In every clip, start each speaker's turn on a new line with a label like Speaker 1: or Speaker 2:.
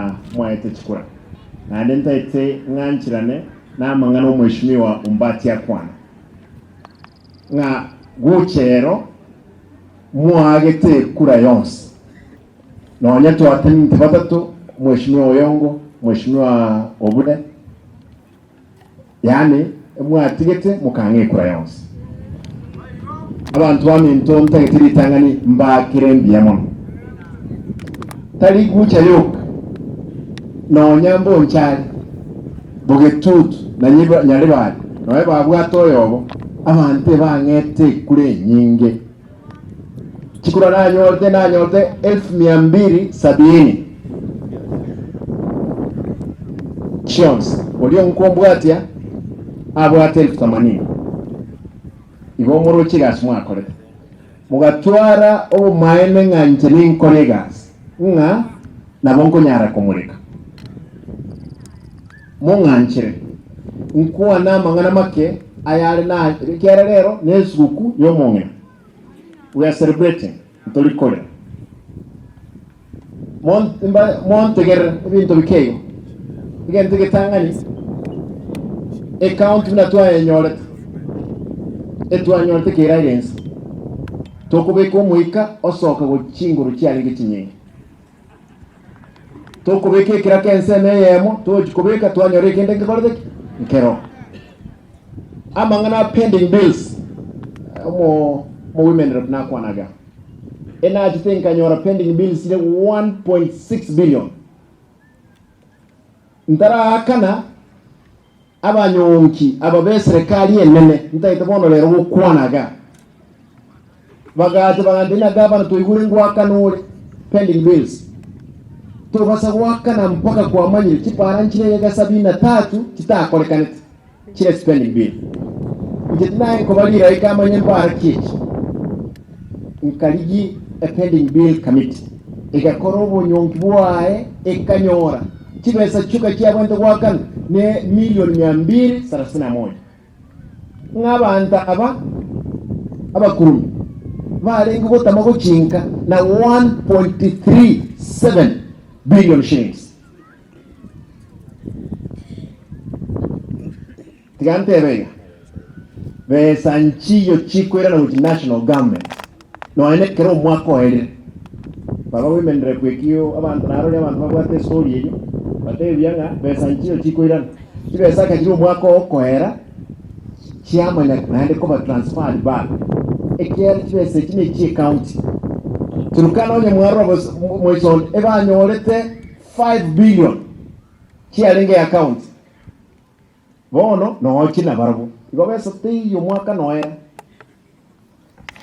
Speaker 1: buna mwaete chikura. Naende ntaete ng'ancherane namang'ana omweshimiwa Ombati akwana, ng'a gocha ero mwaagete ekura yonsi. Nonya twatenenete batato, omweshimiwa Oyongo, omweshimiwa Obure, Yaani mwatigete mokang'a ekura yonsi. Abanto baminto ntagete ritang'ani mbaakere mbuya mono. Tari gucha yoka, nonya mbonchari, bogetutu, na nyaribari, nonya babwate oyobo, abanto ebang'ete ekura enyinge. Chikura nanyorete, nanyorete elfu mia mbili sabini chionsi. Oria onkombwatia abwate elfu themanini. Igo moroche egasi mwakorete. Mogatwara obomaene ng'a inche ninkore egasi, ng'a nabo nkonyara komoreka. Mong'anchere nkwane amang'ana make ayare na ekiagera rero nesuguku y'omong'ina. We are celebrating, ntori korera. Montegerere ebinto bike igo. Egento egetang'ani, ecounty buna twayenyorete, etwanyorete keraire ense, tokobeka omoika osoke gochia chinguru chiarenge chinyinge. Tokobeka ekeraka ensemo eyemo, togochia kobeka twanyora ekende nkekorete ki? Nkero. Amang'ana a pending bills, omo omo women rep nakwanaga, enachete nkanyora pending bills chire 1.6 billion. Ntaraakana abanyonki aba b'eserekari enene, ntagete bono rero gokwana iga. Bagacha bagantebia ng'a gavana toigure ngoakana ore pending bills. Tobasa goakana mpaka kwamanyire chipara nchire egeka sabini na tatu chitakorekanete chire ase pending bill. Inche tinaye nkoba rirai kamanye mpara ki echi. Nkarigi e pending bill committee egakora obonyonki bwaye ekanyora chibesa chioka chiabwenerete goakana ne million mia mbili sarasini na moja. Ng'a abanto aba abakurume barenge gotama gochinka na 1.37 billion shillings. Tiga ntebe iga, besa nchiyo chikoirana gochia national government nonya nekero omwaka oerire. Baba women rep ekio abanto narore abanto babwate estory eyio batebe buya ng'a besa nchiyo chikoirana. Chibesa aka chire omwaka okoera chiamanya naende koba transferred back ekiagera chibesa echi ne chie county. Turkana onye mwarora bos moisonde ebanyorete 5 billion chiarenge ya county. Bono noochie nabarabwo. Igo besa teiyo omwaka noera.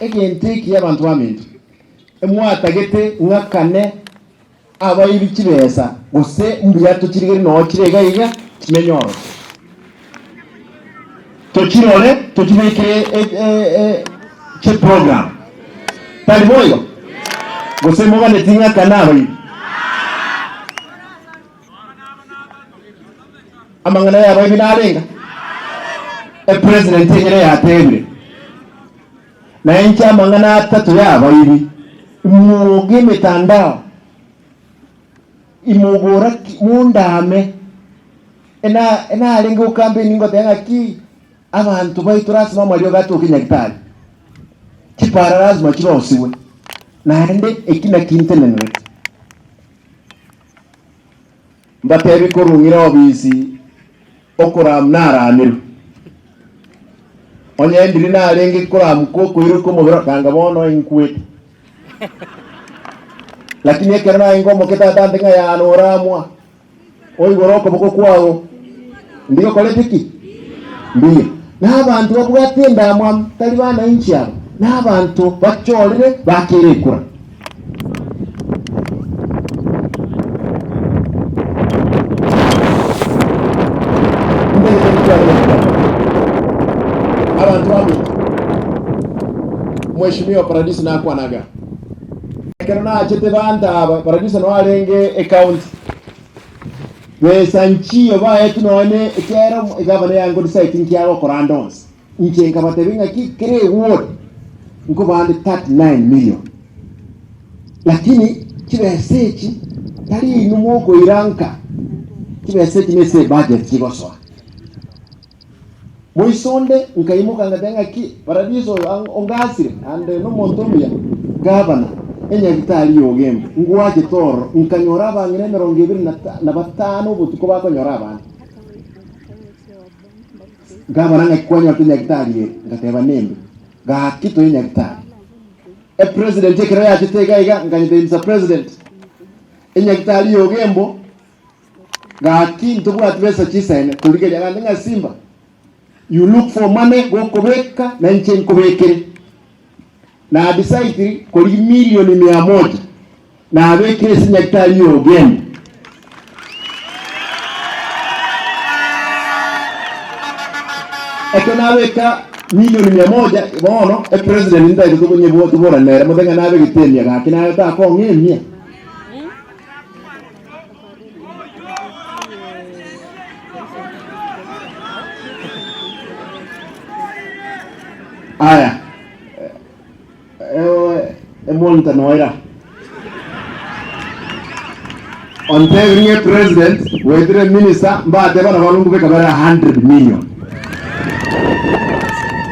Speaker 1: Egento eki abanto baminto, emwatagete ng'akane abaibi chibesa gose mbuya tochirigere noo chire iga iga chimenye ororo. Tochirore tochibekere chiprogram. Tari boigo? Gose moganeti ng'akane abaibi? Amang'ana y'abaibi narenga? Epresident enyene yatebire, Na inche amang'ana atato y'abaibi, imwoge emetandao, imogora ki, mondame. Ena enarenge gocampaign ngoteba ng'aki abanto baito lasima amariogo atoke nyagitari, chipara lasima chirosiwe, naende eki naki ntenenerete. Mbatebi korwa ng'ira obisi okoramu naramirwe. Onye ndiri narenge koramuka okoirwa kw'omobere kanga bono inkwete. Lakini ekero narenge omoke tata ante ng'a yaa noramwa, oigore okoboko kwago, ndigokorete ki? Mbuya. Na abanto babwate endamwamu, tari bananchi aba, na abanto bachorire bakere ekura. Abanto baminto, Mheshimiwa Paradiso nakwanaga. Ekero nachete banto aba, Paradiso noo arenge ecounty. Besa nchiyo baetwe nonya ekiagera egavana yango decide nki agokora ande onsi. Inche nkabatebia ng'aki kera eward nkobande 39 million. Lakini chibesa echi. Tari inwe mokoira nka chibesa echi nese ebudget chigosoa. Moisonde nkaimoka ngateba ng'aki Paradiso oyo ongasire ande nomonto omuya, gavana, enyagitari ya Ogembo, ngwachete ororo, nkanyora abang'ina emerongo ebere na batano obotuko bakonyora abana. Gavana ng'aki kwanyorete enyagitari eye? Ngateba nembe. Gaki toe enyagitari. Epresident ekero yachete iga iga, nkanyetebia Mister President, enyagitari ya Ogembo, Gaki ntobwati besa chisene torigeria gande ng'a simba you look for money gokobeka na inche nkobekere. Na decide korigia milioni mia moja nabekire ase nyagetari ya Ogembo. Ekero nabeka milioni mia moja bono epresident ntaete tokonyebwa toborane nere mote ng'a nabegete emia gaki naye takong'a emia. Aya, emonto noira ontebi ng'a epresident goetera eminister mbateba nabo nkobeka bare 100 million.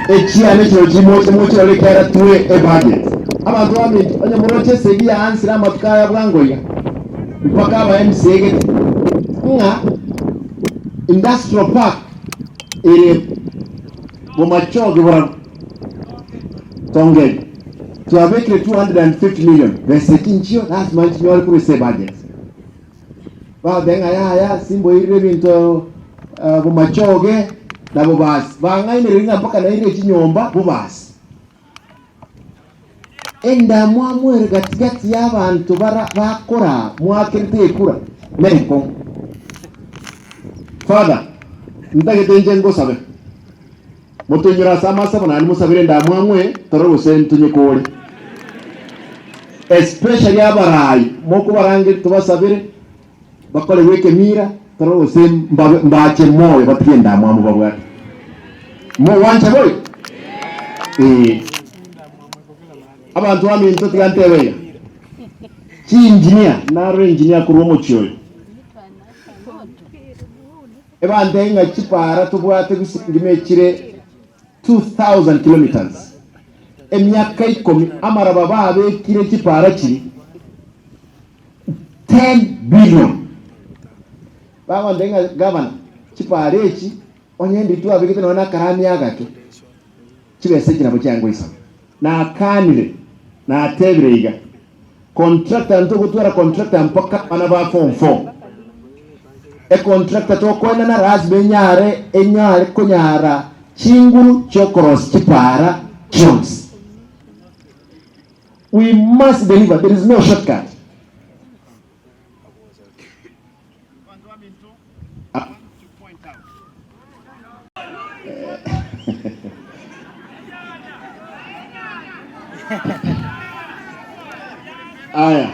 Speaker 1: Echiane chiro chimoche mochirore ekiagera twe ebudget. Abanto baminto onye moroche esegi yaansire amatuko aya bwango iga. Mpaka aba MCA gete ng'a industrial park ere bomachoge borabu tongeri twabekire 250 million besa echi nchio lasima nchinyore korwa ase ebudget. Bagoteba ng'a yaya simboirire ebinto bomachoge na bobasi bang'ainereria ng'a mpaka nairire chinyomba bobasi. Endamwamu ere gati-gati y'abanto bara bakoraa mwakerete ekura nenkong'u. Father, ntagete inche ngosabe, motoinyore ase amasabo naende mosabere endamwamu eye torore gose ntonyekore. Especially abarai mokobarangeria tobasabere bakorerwe ekemira torore gose mbabe mbache moyo batige endamwamu babwate. Mogwancha boigo? Ee. Abanto baminto tiga ntebe iga, chiengineer, narore engineer korwa omochie oyo, ebantebie ng'a chipara tobwate gose engima echire 2000 kilometres, emiaka ikomi amaraba babekire chipara chiria 10 billion. Bagontebia ng'a gavana, chipara echi Onye ndiri twabegete nonya nakarami agake, chibesa echi nabo chiangoisana. Nakanire, natebire iga, contractor ntogotwara contractor mpaka abana ba form four. Econtractor tokoenana lazima enyare enyare konyara chinguru chiokorosia chipara chionsi. We must deliver, there is no shortcut. Aya,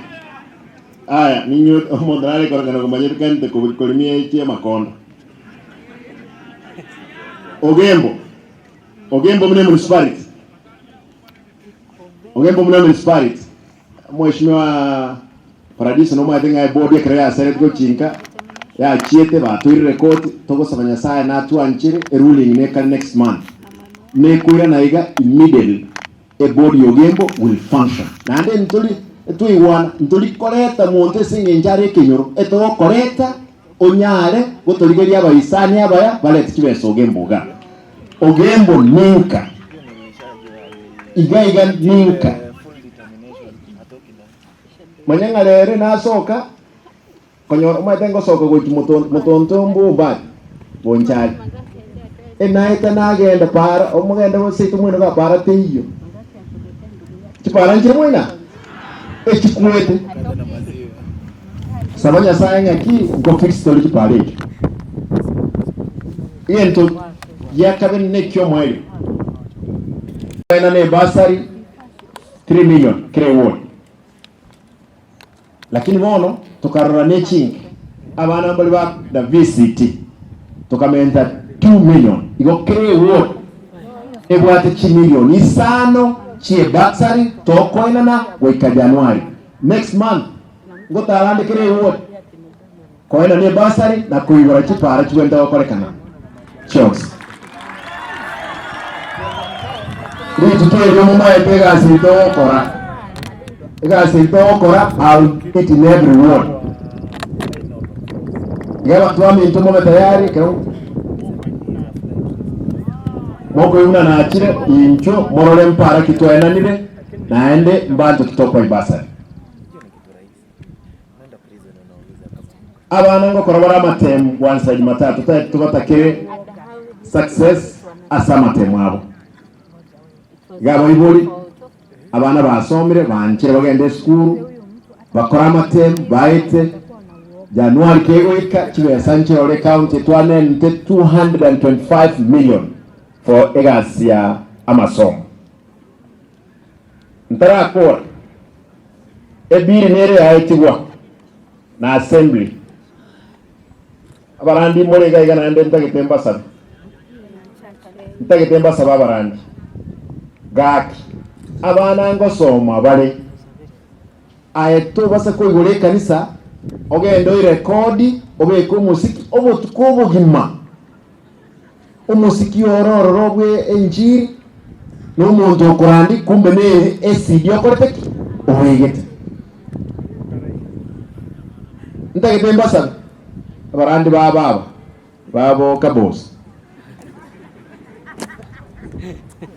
Speaker 1: aya, ninywe omonto nare koreng'ana komanyete kente korimia echi amakondo. Ogembo, Ogembo buna emunicipality, Ogembo buna emunicipality. Mweshimiwa Paradiso nomanyete ng'a ebodi ekero yasereti gochinka yachiete batoirire koti togosaba Nyasaye natwanchere eruling nekare next month nekoirana iga immediately ebodi ya Ogembo will function naende ntori twaigwana ntori koreta monto ase eng'encho are ekenyoro etogokoreta onyare gotorigeria abaisani abaya barete chibesa Ogembo iga Ogembo ninka iga iga ninka. Manya ng'a rero nasoka konyora omanyete ngosoka gochia moto motonto mbombani bonchari. Enaete nagenda para omogende gose seito mwene iga para teiyo. Chipara nchire moina? Echikwete. Saba Nyasaye ng'aki nko fix tore chipara echio. Egento gia kabere nekiomoerio. Koenana ebasari 3 million kera eward. Lakini bono tokarora nechinki abana mbare ba VCT tokamenta 2 million igo kera eward ebwate chimilion isano chie bursary tokoenana goika January next month. Ngotara ande kera eward koenana ebasari na koigora chipara chigwente gokorekana chionsi. Rituko erio momaete egasi eye togokora, egasi eye togokora I'll do it in every ward. Iga abanto baminto mobe tayari ekero mokoigwa buna nachire inchuo morore mpara ki twaenanire naende mbanto ki tokoa ebasari. Abana ngokora bare amatemu gwansa Jumatatu totagete tobatakere success ase amatemu abo. Iga abaibori abana basomire banchire bagende esukuru bakore amatemu baete January kegoika chibesa nchirore ecounty twanente 225 million for egasi ya amasomo. Ntarakora, ebiri nere yaetigwa na assembly. Abarandi more iga iga naende ntagete mbasabe. Ntagete mbasabe abarandi. Gaki, abana ngosoma bare, aye tobasa koigora ekanisa, ogende oirekodi, obeke omosiki obotuko obogima. Omosiki ore ororo bwe enchiri na omonto okorandi kumbe ne esidi okorete ki? Obegete. Ntagete mbasabe abarandi ba baba babo kabosi.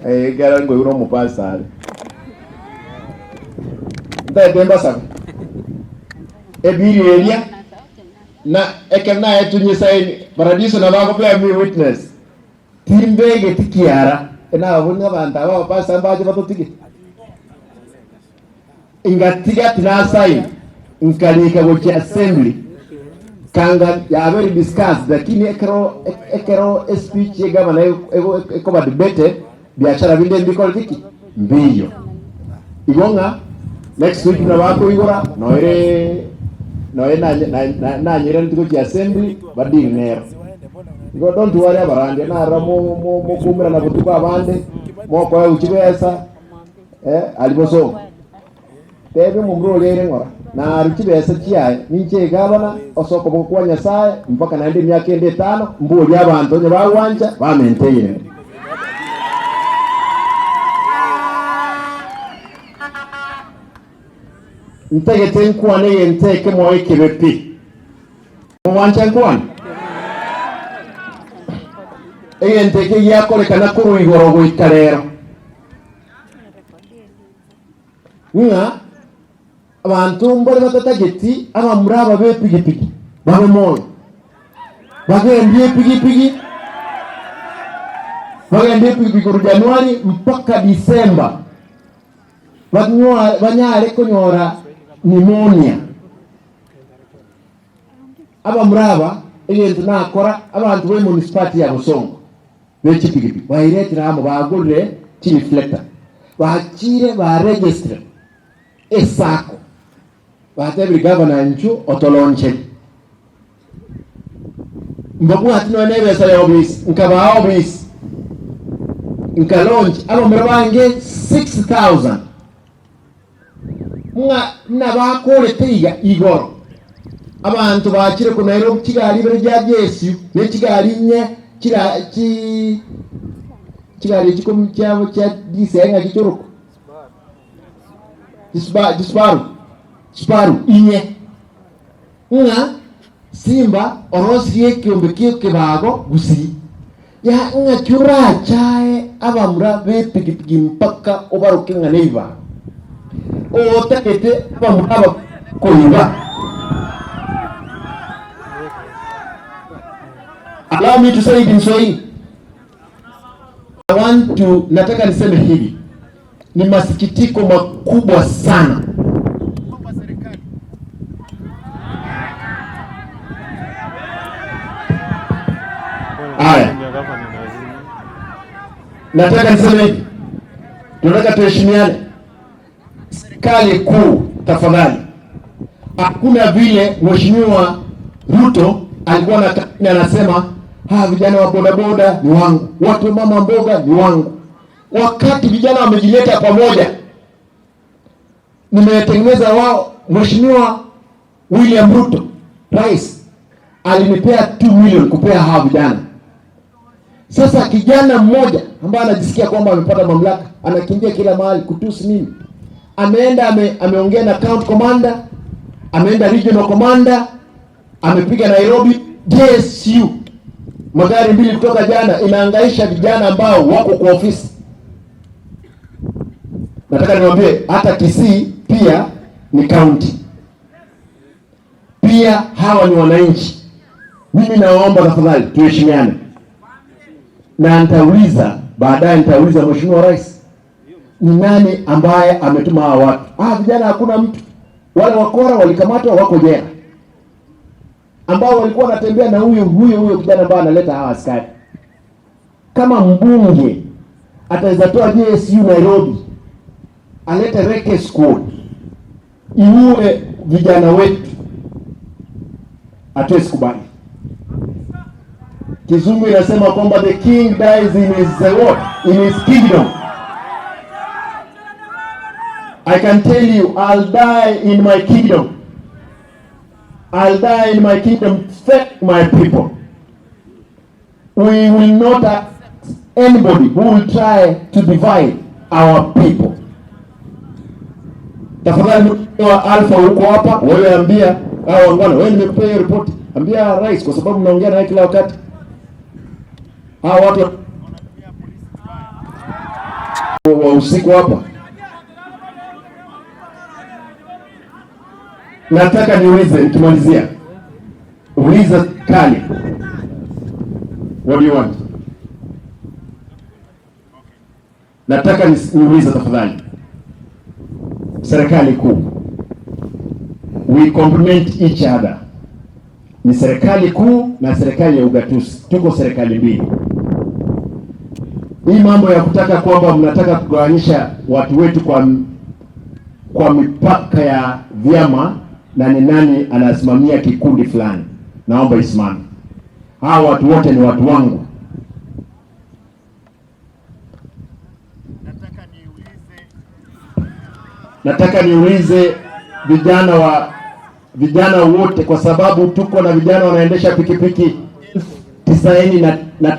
Speaker 1: Eh, ekero nkoigwa na omopastor are. Ntagete mbasabe ebiri eria Na ekero naetwe Nyasae paradiso nabo ago bear me witness, timbegeti kiara, nabwo ng'a abanto aba abapastor mbache batotige. Ingatiga tinasign, nkarika gochia assembly, kanga yaba eri discussed lakini ekero ekero espeech ya egavana ego ekoba debated, biashara binde mbikoreti ki? Mbiyo. Igo ng'a next week buna bakoigora noere noe nanyeraneti gochia assembly badeal nero. Igo don't worry abarandia narora mokumerana botuko abande mokoegwa chibesa eh, aria bosongo. Tebia omomura oria ere ng'ora, narue chibesa chiaye, ninche egavana ase okoboko kwa Nyasae mpaka naende emiaka ende etano, mborie abanto onye bagwancha bamenteire. Ntagete nkwane egento ekemo ekebe pi. Mogwancha nkwane? Egento eke giakorekana korwa igoro goika rero. Ng'a abanto mbare batatageti abamura aba b'epigipigi babe moyo, bagendie epigipigi, bagendie epigipigi korwa January mpaka December, banywa banyare konyora pneumonia. Abamura aba egento nakora abanto ba emunicipality ya Bosongo. Be chipigipigi bairetire amo bagorire chireflector, bachire baregistre esacco, batebire gavana inchuo otoloncheri. Mbabwati nonya na ebesa ya obisi, nkabaa obisi, nkalaunch abamura bange 6000 ng'a buna bakorete iga igoro, abanto bachire korwa Nairobi chigari ibere chia GSU ne chigari inye chira chi chigari echi komi chiabo chia DCI ng'aki chikorokwa? Chisuba chisubaru chisubaru inye, ng'a Simba orosirie ekiombe kia ekebago gusii, ya ng'aki orachae abamura b'epigipigi mpaka obaroke ng'a neibago, otagete abamura aba koiba. Allow me to say it in Swahili. I want to, nataka niseme hivi, ni masikitiko makubwa sana Haya, nataka niseme hivi, tunataka tuheshimiane. Serikali kuu, tafadhali, hakuna vile Mheshimiwa Ruto alikuwa na kampeni anasema, ha, vijana wa bodaboda ni wangu, watu wa mama mboga ni wangu. Wakati vijana wamejileta pamoja, nimetengeneza wao. Mheshimiwa William Ruto rais alinipea 2 million kupea hawa vijana. Sasa kijana mmoja ambaye anajisikia kwamba amepata mamlaka anakimbia kila mahali kutusi mimi, ameenda ame, ameongea na county commander, ameenda regional commander, amepiga Nairobi JSU magari mbili kutoka jana, inaangaisha vijana ambao wako kwa ofisi. Nataka niwaambie hata Kisii pia ni county, pia hawa ni wananchi. Mimi nawaomba tafadhali tuheshimiane, na nitauliza baadaye, nitauliza Mheshimiwa Rais ni nani ambaye ametuma hawa watu? Ah, vijana hakuna mtu. Wale wakora walikamatwa, wako jela, ambao walikuwa wanatembea na huyo huyo huyo kijana ambaye analeta hawa askari. Kama mbunge ataweza toa JSU Nairobi alete Reke Squad iue vijana wetu, hatuwezi kubali. Kizungu inasema kwamba the king dies in his what? In his kingdom. I can tell you I'll die in my kingdom. I'll die in my kingdom, thank my people. We will not accept anybody who will try to divide our people. Tafadhali wa Alpha huko hapa, wewe ambia hao wangwana, wewe nimekupea hiyo report, ambia rais, kwa sababu mnaongea naye kila wakati. Hao watu wa usiku hapa, nataka niulize, nikimalizia, uliza kali, what do you want? Nataka niulize tafadhali, serikali kuu, we complement each other. Ni serikali kuu na serikali ya ugatuzi, tuko serikali mbili. Hii mambo ya kutaka kwamba mnataka kugawanyisha watu wetu kwa mipaka ya vyama na ni nani anasimamia kikundi fulani, naomba isimame. Hawa watu wote ni watu wangu. Nataka niulize vijana wa vijana wote, kwa sababu tuko na vijana wanaendesha pikipiki tisaini na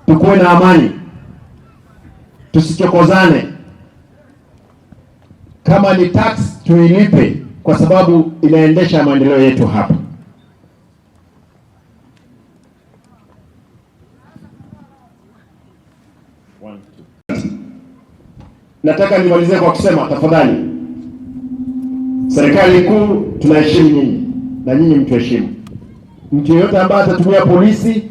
Speaker 1: tukuwe na amani, tusichokozane. Kama ni tax tuilipe, kwa sababu inaendesha maendeleo yetu hapa. Nataka nimalizie kwa kusema tafadhali, serikali kuu tunaheshimu nyinyi na nyinyi mtuheshimu. Mtu yeyote ambaye atatumia polisi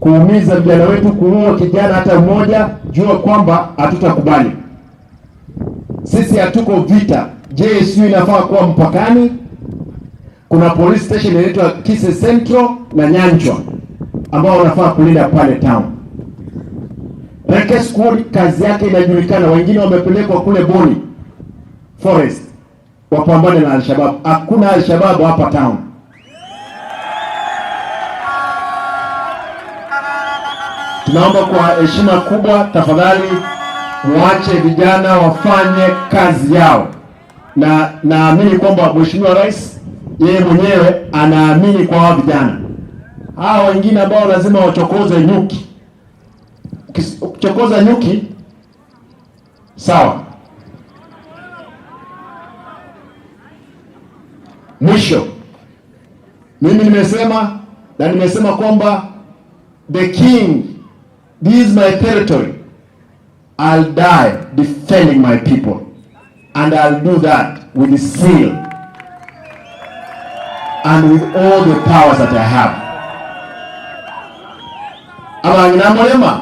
Speaker 1: kuumiza vijana wetu, kuua kijana hata mmoja, jua kwamba hatutakubali. Sisi hatuko vita. JSU inafaa kuwa mpakani. Kuna police station inaitwa Kisii Central na Nyanchwa ambao wanafaa kulinda pale town. Reke Squad kazi yake inajulikana, wengine wamepelekwa kule Boni Forest wapambane na Alshabab. Hakuna Alshabab hapa town. Tunaomba kwa heshima kubwa, tafadhali muache vijana wafanye kazi yao, na naamini kwamba Mheshimiwa Rais yeye mwenyewe anaamini kwa hawa vijana. Hawa wengine ambao lazima wachokoze nyuki, ukichokoza nyuki sawa. Mwisho, mimi nimesema na nimesema kwamba the king, this is my territory, I'll die defending my people and I'll do that with zeal and with all the powers that I have. Abang'ina molema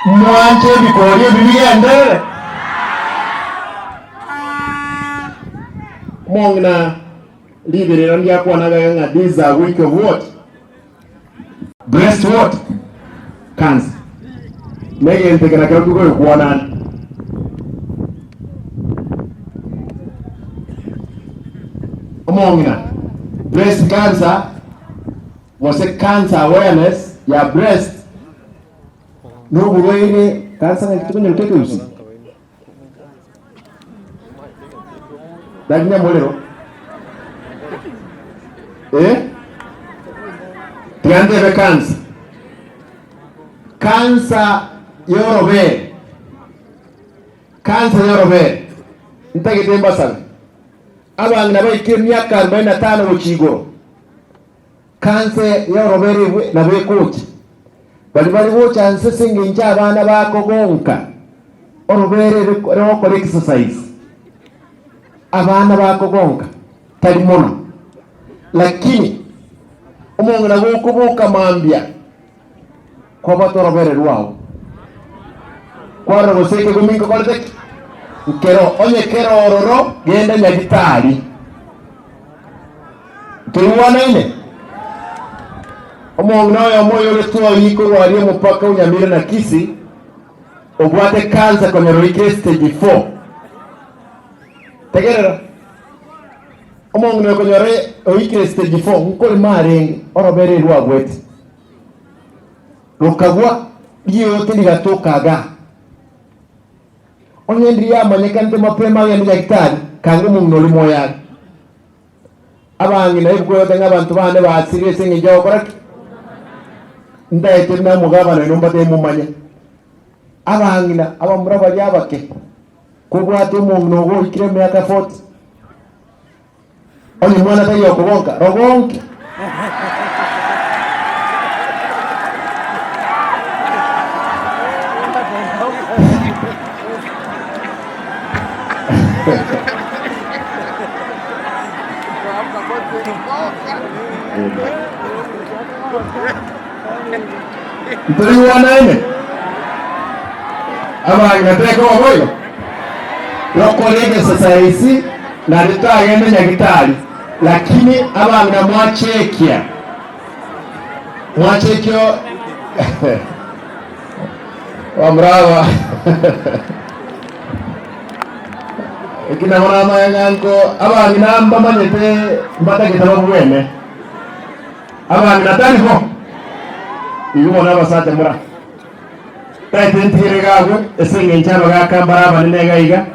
Speaker 1: mwanche ebikori ebi bigendere mong'ina libirira ndiakwanaga ng'a this is a week of what? Breast what? Cancer. Negente kera kero tugoikwanana. Omong'ina breast cancer gose cancer awareness ya breast noborwaire cancer ng'aki tokonyora kekeusi. Tari nyamorero. Eh? Tiga ntebe kansa. Kansa y'orobere. Kansa y'orobere. Ntagete mbasabe. Abang'ina baike emiaka arobaini na tano gochia igoro. Kansa y'orobere ebwe nabo ekocha. Baria bare gocha nse ase engencho abana bakogonka orobere rogokora exercise. Abana bakogonka tari mono, lakini omong'ina gokoboka mambia kwabwata orobere rwao kwarora gose ekegumi nkokorete ki nkero onye kero ororo genda nyagitari. Ntoigwanaine? Omong'ina oyomo oyore twoi korwa aria omopaka o Nyamira na Kisii, obwate cancer konyora oikire stage 4. Tegerera, omong'ina oyo konyora oikire stage 4 nkorema arenge orobere rwagwete rokagwa riote rigatoka igaa. Onye ndiri yamanyekanete mapema agende nyagitari, kanga omong'ina oria moyo are. Abang'ina ebuku ng'a abanto bane basirire ase engencho ya gokora ki? Ntaete buna omogabana oino mbatebie momanye. Abang'ina abamura baria abake, kobwate omong'ina ogo oikire emiaka 40, onye mwana taiyo okogonka, rogonke. Ntoigwanaine? Abang'ina tekoba boigo? Rokore egesasaisi nario tagende nyagitari, lakini abang'ina mwachekia mwachekia Bamura aba eki nabo namanye ng'a nko abang'ina mbamanyete mbatagete babwene. Abang'ina tari bo, igo bono abasacha mora taete ntigere iga agwo ase eng'encho abagaaka mbare abanene iga iga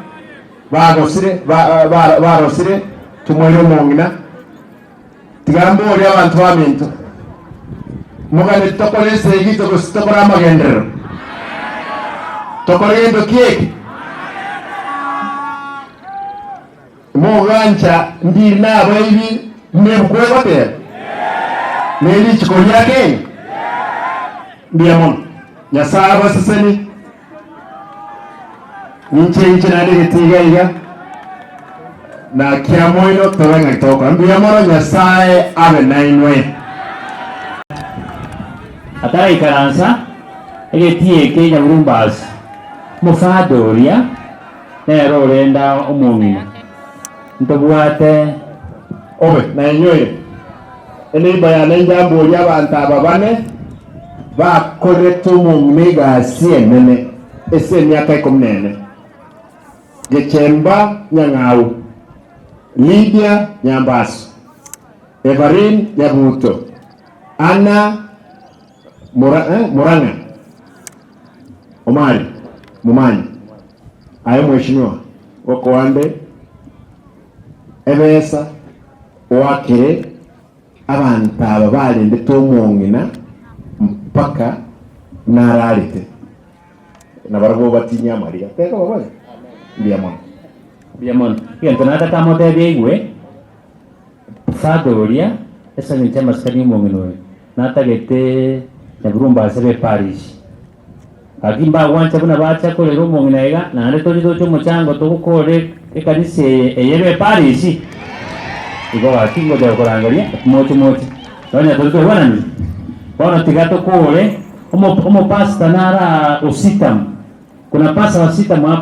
Speaker 1: bagosire ba ba barosire tomoire omong'ina. Tiga mborie abanto baminto, Mogane tokore esegi gose tokore amagenderero? Tokore gento ki eke? Mogancha ndiri nabaibi buna ebuku egoteba, ne richiko ria Kenya? Mbuya mono. Nyasae abasesenie. Ninche inche naende getiga iga na kiamoino tobe ng'aki togokora. Mbuya mono Nyasae abe nainwe.
Speaker 2: Ataraikaransa egetii eke nyaburumbasi, omofada oria nere orenda omong'ina. Ntobwate.
Speaker 1: Obe nainyoire eneiba yane njamborie abanto aba bane bakorete omong'ina egasi enene ase emiaka ikomi na ene, Gechemba Nyang'au, Lydia Nyambaso, Everine Nyabuto, Anna Murang'a, Omari Momanyi. Aye mweshimiwa, gokoa nde ebesa oakere abanto aba barendete omong'ina mpaka nararete, nabarabwo obatinye amariga. Teba babae mbuya mono.
Speaker 2: Mbuya mono. Egento nataka amotebie aigwe, father oria, ase eng'encho y'amasikani y'omong'ina oyo, natagete nyaburumba ase be parish. Gaki mbagwancha buna bacha korera omong'ina iga, naende toche toche omochango togokore ekanisa eye eye ebe eparish. Igo gaki ngocha gokorangeria moche moche. Nonya tori toigwanani? Bono tiga tokore, omo omopastor nara aa o Sitam, kuna pastor wa Sitam hapa.